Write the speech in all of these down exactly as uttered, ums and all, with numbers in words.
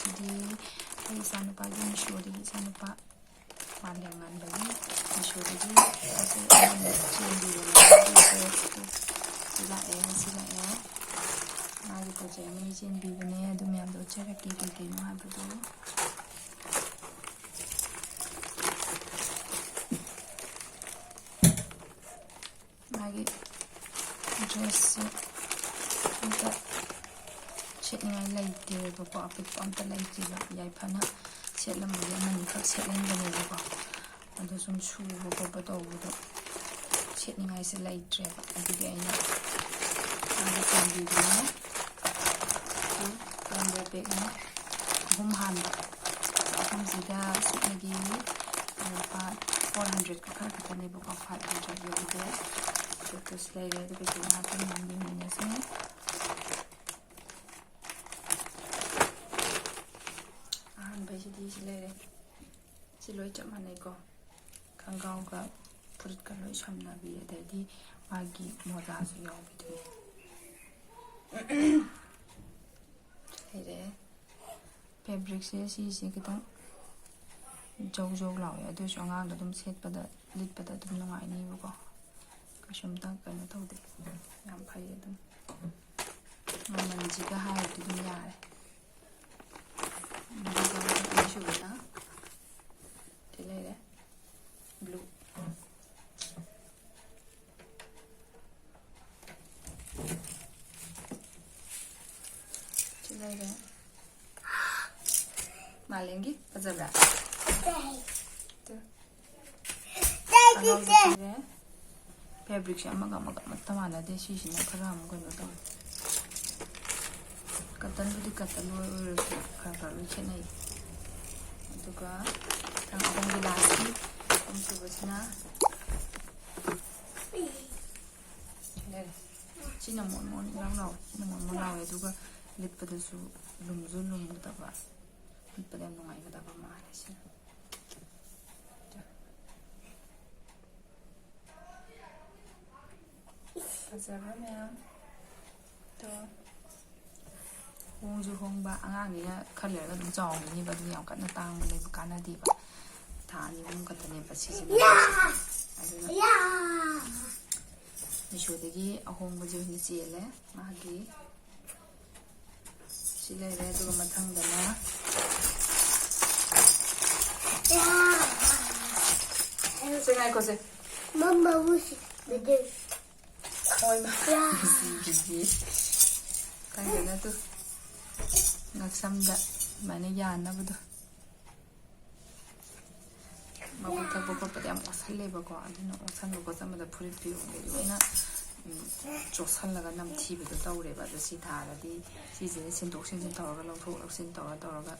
ꯁꯤꯗꯤ ꯑꯩ ꯏꯆꯥꯅꯨꯄꯥꯒꯤ ꯃꯤꯁꯣꯗꯒꯤ, ꯏꯆꯥꯅꯨꯄꯥ ꯃꯥꯂꯦꯝ ꯉꯥꯟꯕꯒꯤ ꯃꯤꯁꯣꯗꯒꯤ ꯄꯣꯠ ꯆꯩ ꯑꯃꯅꯤ ꯆꯦꯟꯕꯤꯕꯅꯦ꯫ ꯃꯥꯒꯤ ꯗ꯭ꯔꯦꯁꯇꯨ ꯁꯤ ꯂꯥꯛꯑꯦ, ꯁꯤ ꯂꯥꯛꯑꯦ꯫ ꯃꯥꯒꯤ ꯄꯣꯠ ꯆꯩ ꯑꯃꯅꯤ ꯆꯦꯟꯕꯤꯕꯅꯦ꯫ ꯑꯗꯨ ꯃꯌꯥꯝꯗꯣ ꯎꯠꯆꯔꯛꯀꯦ ꯀꯩ ꯀꯩꯅꯣ ꯍꯥꯏꯕꯗꯣ꯫ ꯃꯥꯒꯤ ꯗ꯭ꯔꯦꯁꯁꯦ ꯑꯝꯇ ꯁꯦꯠꯅꯤꯡꯉꯥꯏ ꯂꯩꯇꯦꯕꯀꯣ, ꯑꯄꯤꯛꯄ ꯑꯝꯇ ꯂꯩꯇꯦꯕ꯫ ꯌꯥꯏꯐꯅ ꯁꯦꯠꯂꯝꯕꯒꯤ ꯑꯃꯅꯤꯈꯛ ꯁꯦꯠꯍꯟꯕꯅꯦꯕꯀꯣ꯫ ꯑꯗꯣ ꯁꯨꯝ ꯁꯨꯕ ꯈꯣꯠꯄ ꯇꯧꯕꯗꯣ ꯁꯦꯠꯅꯤꯡꯉꯥꯏꯁꯦ ꯂꯩꯇ꯭ꯔꯦꯕ꯫ ꯑꯗꯨꯒꯤ ꯑꯩꯅ ꯃꯥꯒꯤ ꯆꯥꯟꯕꯤꯗꯨꯅ ꯀꯦꯝꯕꯔ ꯕꯦꯒꯅ ꯑꯍꯨꯝ ꯍꯥꯟꯕ꯫ ꯑꯍꯨꯝꯁꯤꯗ ꯁꯨꯞꯅꯒꯤ ꯂꯨꯄꯥ ꯐꯣꯔ ꯍꯟꯗ꯭ꯔꯦꯠꯀ ꯈꯔ ꯈꯛꯇꯅꯦꯕꯀꯣ, ꯐꯥꯏꯚ ꯍꯟꯗ꯭ꯔꯦꯠ ꯌꯧꯗꯦ꯫ ꯑꯗꯨꯁꯨ ꯂꯩꯔꯦ꯫ ꯑꯗꯨꯒ ꯀꯩꯅꯣ ꯍꯥꯞꯄ ꯃꯌꯥꯝ ꯌꯦꯡꯃꯤꯟꯅꯁꯦ꯫ ꯑꯍꯥꯟꯕꯩꯁꯤꯗꯤ ꯁꯤ ꯂꯩꯔꯦ꯫ ꯁꯤ ꯂꯣꯏ ꯆꯞ ꯃꯥꯟꯅꯩꯀꯣ꯫ ꯈꯣꯡꯒ꯭ꯔꯥꯎꯒ ꯐꯨꯔꯤꯠꯀ ꯂꯣꯏ ꯁꯝꯅꯕꯤ, ꯑꯗꯩꯗꯤ ꯃꯥꯒꯤ ꯃꯣꯖꯥꯁꯨ ꯌꯥꯎꯕꯤꯗꯨꯅꯤ꯫ ꯂꯩꯔꯦ꯫ ꯐꯦꯕ꯭ꯔꯤꯛꯁꯦ ꯁꯤꯁꯦ ꯈꯤꯇꯪ ꯖꯧ ꯖꯧ ꯂꯥꯎꯋꯦ, ꯑꯗꯨ ꯑꯣꯏꯔꯁꯨ ꯑꯉꯥꯡꯗ ꯑꯗꯨꯝ ꯁꯦꯠꯄꯗ, ꯂꯤꯠꯄꯗ ꯑꯗꯨꯝ ꯅꯨꯡꯉꯥꯏꯅꯤꯕꯀꯣ꯫ ꯀꯩꯁꯨꯝꯇ ꯀꯩꯅꯣ ꯇꯧꯗꯦ, ꯌꯥꯝ ꯐꯩ ꯑꯗꯨꯝ꯫ ꯃꯃꯜꯁꯤꯒ ꯍꯥꯏꯔꯗꯤ ꯑꯗꯨꯝ ꯌꯥꯔꯦ꯫ ꯑꯗꯨꯒ ꯑꯅꯤꯁꯨꯕꯗ ꯁꯤ ꯂꯩꯔꯦ, ꯕ꯭ꯂꯨ꯫ ꯁꯤ ꯂꯩꯔꯦ꯫ ꯃꯥꯂꯦꯝꯒꯤ ꯐꯖꯕ꯭ꯔꯥ? ꯇꯨ꯫ ꯑꯉꯧꯕ ꯂꯩꯔꯦ꯫ ꯐꯦꯕ꯭ꯔꯤꯛꯁꯦ ꯑꯃꯒ ꯑꯃꯒ ꯑꯃꯠꯇ ꯃꯥꯟꯅꯗꯦ꯫ ꯁꯤꯁꯤꯅ ꯈꯔ ꯑꯃꯨꯛ ꯀꯩꯅꯣ ꯇꯧꯋꯦ꯫ ꯀꯇꯟꯕꯨꯗꯤ ꯀꯇꯟ ꯑꯣꯏ-, ꯑꯣꯏꯔꯁꯨ ꯈꯔ ꯈꯔ ꯂꯣꯏ ꯈꯦꯠꯅꯩ꯫ ꯑꯗꯨꯒ ꯃꯊꯪ ꯑꯍꯨꯝꯒꯤ ꯂꯥꯁꯀꯤ ꯑꯍꯨꯝꯁꯨꯕꯁꯤꯅ ꯂꯩꯔꯦ꯫ ꯁꯤꯅ ꯃꯣꯟ ꯃꯣꯟ ꯏꯂꯥꯎ ꯂꯥꯎꯋꯦ꯫ ꯁꯤꯅ ꯃꯣꯟ ꯃꯣꯟ ꯂꯥꯎꯋꯦ꯫ ꯑꯗꯨꯒ ꯂꯤꯠꯄꯗꯁꯨ ꯂꯨꯝꯁꯨ ꯂꯨꯝꯗꯕ, ꯂꯤꯠꯄꯗ ꯌꯥꯝ ꯅꯨꯡꯉꯥꯏꯒꯗꯕ ꯃꯥꯜꯂꯦ ꯁꯤꯅ꯫ ꯐꯖꯕ ꯃꯌꯥꯝ꯫ ꯑꯗꯣ ꯍꯣꯡꯁꯨ ꯍꯣꯡꯕ, ꯑꯉꯥꯡꯅꯤꯅ ꯈꯔ ꯂꯩꯔꯒ ꯑꯗꯨꯝ ꯆꯥꯎꯈꯤꯅꯤꯕ, ꯑꯗꯨꯅ ꯌꯥꯝ ꯀꯟꯅ ꯇꯥꯡꯕ ꯂꯩꯕ ꯀꯥꯟꯅꯗꯦꯕ꯫ ꯊꯥ ꯑꯅꯤ ꯑꯍꯨꯝ ꯈꯛꯇꯅꯦꯕ ꯁꯤꯖꯤꯟꯅ꯫ ꯑꯗꯨꯅ ꯃꯤꯁꯣꯗꯒꯤ ꯑꯍꯣꯡꯕꯁꯦ ꯑꯣꯏꯅ ꯆꯦꯜꯂꯦ꯫ ꯃꯥꯒꯤ ꯁꯤ ꯂꯩꯔꯦ꯫ ꯑꯗꯨꯒ ꯃꯊꯪꯗꯅ ꯁꯦ, ꯉꯥꯏꯈꯣꯁꯦ꯫ ꯃꯃꯥ ꯎꯁꯤ ꯕꯤꯗꯤ꯫ ꯍꯣꯏ, ꯃꯥ ꯌꯥ꯫ Busy, busy. ꯈꯪꯗꯦꯅ ꯇꯨ꯫ ꯉꯛꯁꯝꯗ ꯑꯗꯨꯃꯥꯏꯅ ꯌꯥꯟꯅꯕꯗꯣ꯫ ꯃꯕꯨꯛ ꯊꯛꯄ ꯈꯣꯠꯄꯗ ꯌꯥꯝ ꯑꯣꯠꯁꯜꯂꯦꯕꯀꯣ, ꯑꯗꯨꯅ ꯑꯣꯠꯁꯟꯕ ꯈꯣꯠꯆꯟꯕꯗ ꯐꯨꯔꯤꯠ ꯐꯤꯔꯣꯜꯒ ꯂꯣꯏꯅ, ꯎꯝ, ꯆꯣꯠꯁꯜꯂꯒ ꯅꯝꯊꯤꯕꯗꯣ ꯇꯧꯔꯦꯕ꯫ ꯑꯗꯣ ꯁꯤ ꯊꯥꯔꯗꯤ ꯁꯤꯁꯦ ꯁꯤꯟꯗꯣꯛ ꯁꯤꯟꯖꯤꯟ ꯇꯧꯔꯒ, ꯂꯧꯊꯣꯛ ꯂꯧꯁꯤꯟ ꯇꯧꯔ ꯇꯧꯔꯒ,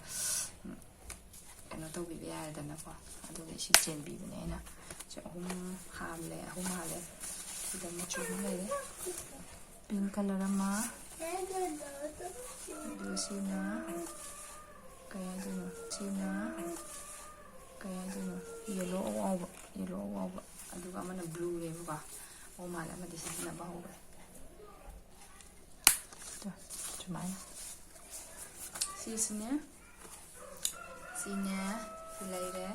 ꯎꯝ, ꯀꯩꯅꯣ ꯇꯧꯕꯤꯕ ꯌꯥꯔꯦꯗꯅꯀꯣ꯫ ꯑꯗꯨꯒꯤ ꯁꯤ ꯆꯦꯟꯕꯤꯕꯅꯦ ꯑꯩꯅ꯫ ꯁꯤ ꯑꯍꯨꯝ ꯍꯥꯜꯂꯦ, ꯑꯍꯨꯝ ꯍꯥꯜꯂꯦ꯫ ꯁꯤꯗ ꯃꯆꯨ ꯑꯍꯨꯝ ꯂꯩꯔꯦ꯫ Pink colour ꯑꯃ, ꯑꯗꯨꯒ ꯁꯤꯅ ꯀꯩ ꯍꯥꯏꯗꯣꯏꯅꯣ? ꯁꯤꯅ ꯀꯩ ꯍꯥꯏꯗꯣꯏꯅꯣ? Yellow ꯑꯋꯥꯎꯕ, yellow ꯑꯋꯥꯎꯕ꯫ ꯑꯗꯨꯒ ꯑꯃꯅ blueꯅꯦꯕꯀꯣ꯫ ꯑꯣ ꯃꯥꯜꯂꯦ, ꯑꯃꯗꯤ ꯁꯤꯖꯤꯟꯅꯕ ꯍꯧꯈ꯭ꯔꯦ꯫ ꯇꯣ, ꯁꯨꯃꯥꯏꯅ꯫ ꯁꯤꯁꯤꯅꯦ꯫ ꯁꯤꯅꯦ꯫ ꯁꯤ ꯂꯩꯔꯦ꯫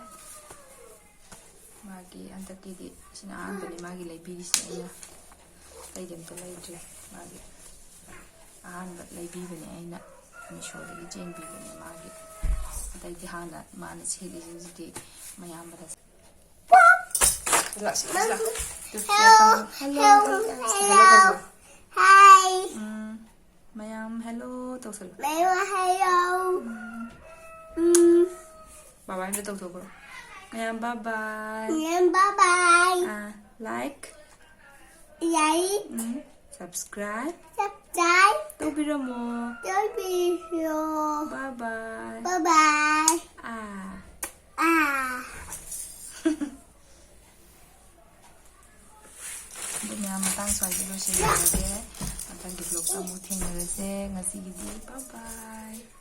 ꯃꯥꯒꯤ ꯍꯟꯗꯛꯀꯤꯗꯤ ꯁꯤꯅ ꯑꯍꯥꯟꯕꯅꯤ ꯃꯥꯒꯤ ꯂꯩꯕꯤꯔꯤꯁꯦ ꯑꯩꯅ꯫ ꯑꯇꯩꯗꯤ ꯑꯝꯇ ꯂꯩꯗ꯭ꯔꯤ꯫ ꯃꯥꯒꯤ ꯑꯍꯥꯟꯕ ꯂꯩꯕꯤꯕꯅꯦ ꯑꯩꯅ꯫ ꯃꯤꯁꯣꯗꯒꯤ ꯆꯦꯟꯕꯤꯕꯅꯦ ꯃꯥꯒꯤ꯫ ꯑꯇꯩꯗꯤ ꯍꯥꯟꯅ ꯃꯥꯅ ꯁꯦꯠꯂꯤꯁꯤꯡꯁꯤꯗꯤ ꯃꯌꯥꯝꯕꯗ꯫ ꯁꯤ ꯂꯥꯛ, ꯁꯤ ꯂꯥꯛ, ꯁꯤ ꯂꯥꯛ꯫ Hello, hello, hello, hello, hello, hello. Hi. ꯎꯝ, ꯃꯌꯥꯝ hello ꯇꯧꯁꯜꯂꯣ꯫ ꯃꯌꯥꯝ hello. ꯎꯝ꯫ ꯎꯝ꯫ ꯕꯥꯕꯥ ꯑꯝꯇ ꯇꯧꯊꯣꯛꯈ꯭ꯔꯣ꯫ ꯃꯌꯥꯝ bye bye. ꯃꯌꯥꯝ bye bye. ꯑꯥ, like. Like. ꯎꯝ, subscribe. Subscribe. ꯇꯧꯕꯤꯔꯝꯃꯣ꯫ ꯇꯧꯕꯤꯔꯣ꯫ Bye bye. Bye bye. ꯑꯥ꯫ ꯑꯥ꯫ ꯑꯗꯨ ꯃꯌꯥꯝ ꯃꯇꯥꯡ ꯁ꯭ꯋꯥꯏꯗ ꯂꯣꯏꯁꯤꯜꯂꯛꯑꯒꯦ꯫ ꯃꯊꯪꯒꯤ vlogꯇ ꯑꯃꯨꯛ ꯊꯦꯡꯅꯔꯁꯦ꯫ ꯉꯁꯤꯒꯤꯗꯤ bye bye.